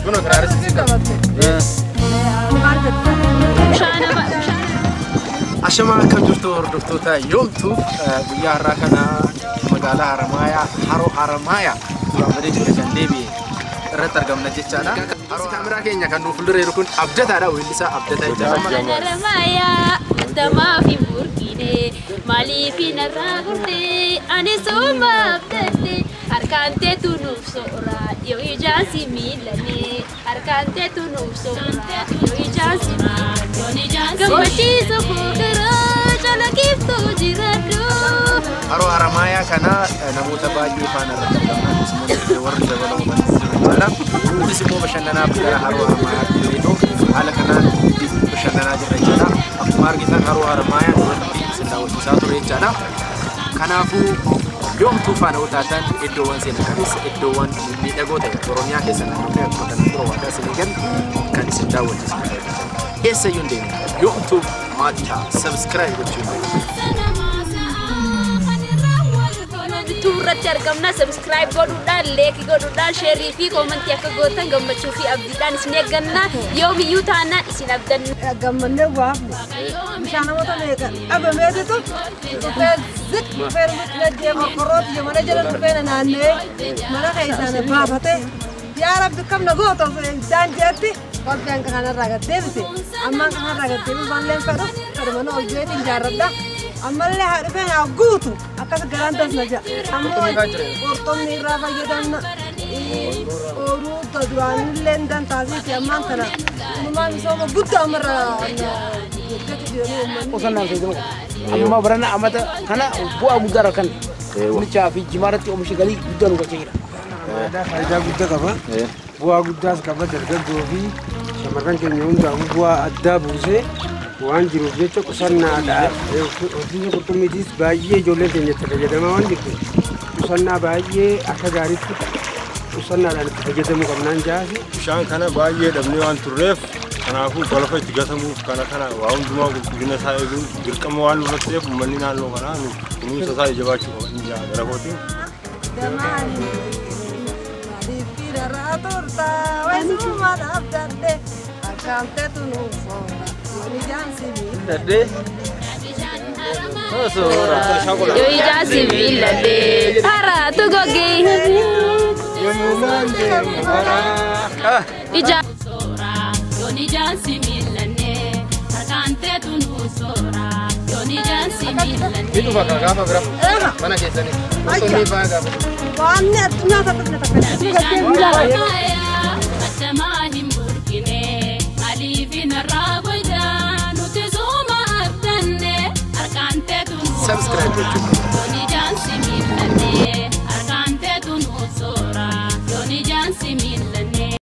Kun kiraaris si qabatte. Ashamaa akkam jirtu hordoftoota yoomtuuf guyyaa har'aa kana magaalaa Haramaayaa Haroo Haramaayaa duraan badee jira kan deebi'e irratti argamna jechaadha. Kaameraa keenya kan nuuf fuuldura jiru kun Abdataadha. Weellisaa Abdataa jedhama. Haramaayaa addamaa fi burqine maaliif narraa gurte ani suma abdadde harkaan teetu nuuf soora yoo ijaan si miilane harkaan teetu nuuf soora yoo ijaan si miilane gammachiisa fuulduraa calaqqiftuu jiraadhu. Haroo Haramaayaa kana namoota baay'ee faana irratti argamna. Akkasumas warri dabalamu kan jiru jechaadha. Nutis immoo bashannanaaf gara Haroo Haramaayaa dhufneetoo haala kanaan itti bashannanaa jirra jechaadha. Akkuma argitan Haroo Haramaayaa duratti isin daawwachiisaa ture jechaadha. Kanaafuu yoomtuu faana yoo taatan iddoowwan seena qabeessa iddoowwan mimmiidhagoo ta'e Oromiyaa keessa naannofee akkuma kana dura waadaa isinii galle kan isin daawwachiisu jechaadha. Eessayyuu hin deemne yoomtuu maatii ta'a subscribe gochuu hin dagatinaa. Irratti argamna subscribe godhuudhaan like godhuudhaan share fi comment akka gootan gammachuu fi abdiidhaan isin eegganna yoomiyyuu taanaan isin abdanna. Gammannee waafne bishaan namoota meeqa dhabameetitu dhufee zik dhufee nutti qorqorrooti mana jala dhufee naannee mana keessaan baafatee yaa rabbi kam na goota daandiitti qalbii kanarraa gad deebise ammaan kanarraa gad deebise waan leen fedhu fedhu mana ol jeetiin ijaarradha. Ammallee haa dhufee haa guutu akkas garaan tasna jira. Ammoo qurxummii irraa fayyadamna. Ooluu duraanillee dantaasiiti ammaan kana uumamaa misooma guddaa ammarraa hojjetu jiranii uummanni. Qusannaan fayyadamu. Amma barana amata kana bu'aa guddaa arganne. Oomishaa fi jimaa irratti oomisha galii guddaa nu galchee jira. Faayidaa guddaa qaba. Bu'aa guddaas qaba dargaggoo fi shamarran keenya hundaafuu bu'aa addaa buusee waan jiruuf jecha qusannaadhaaf horsiisa qurxummiitiis baay'ee ijoolleen keenya itti fayyadamaa waan jirtu qusannaa baay'ee akka gaariitti qusannaadhaan itti fayyadamuu qabnaan jaasi. Bishaan kana baay'ee dhabnee waan turreef kanaafuu balfa itti gatamuuf kana kana waa hundumaa qulqullina isaa eeguun dirqama waan nurra ta'eef uummanni naannoo kanaa kunuunsa isaa jabaachuu qaba inni jaa gara kootiin. Yoo ijaan si miilane haraatu gogee. Ijaan. Yoon ijaan si miilane harkaan teetu nu soora yoon ijaan si miilane. Ni dhufa gaafa bira mana keessanii qurxummii fa'aa gaafa. Waan addunyaa takka takka. Bishaan Haramaayaa addamaa hin burqine maaliif narraa goydaa nuti suma abdanne harkaan teetu nu Subscribe gochuu.